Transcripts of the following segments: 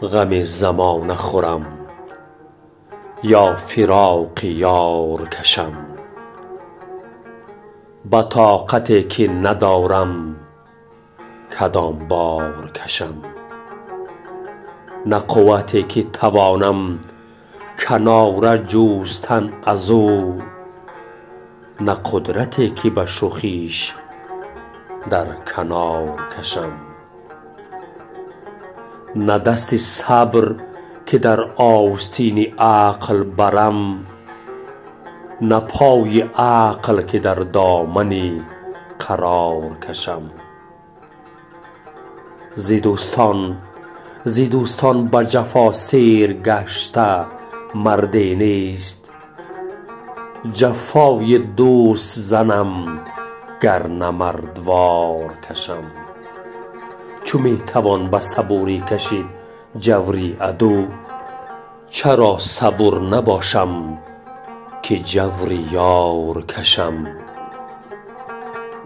غم زمانه خورم یا فراق یار کشم. به طاقتی که ندارم کدام بار کشم، نه قوتی که توانم کناره جستن از او، نه قدرتی که به شوخیش در کنار کشم. نه دست صبر که در آستین عقل برم، نه پای عقل که در دامن قرار کشم. ز دوستان به جفا سیر گشته مردی نیست، جفای دوست زنم گر نه مردوار کشم. چو می توان به صبوری کشید جوری عدو، چرا صبور نباشم که جور یار کشم.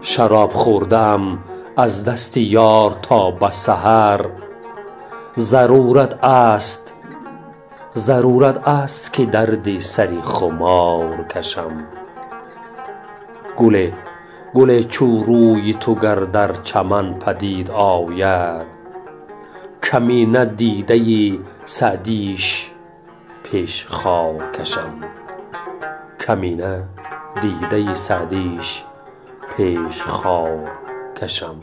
شراب خورده ام از دست یار تا به سحر، ضرورت است که درد سر خمار کشم. گل چو روی تو گر در چمن پدید آید، کمینه دیده سعدیش پیش خار کشم. کمینه دیده سعدیش پیش خار کشم.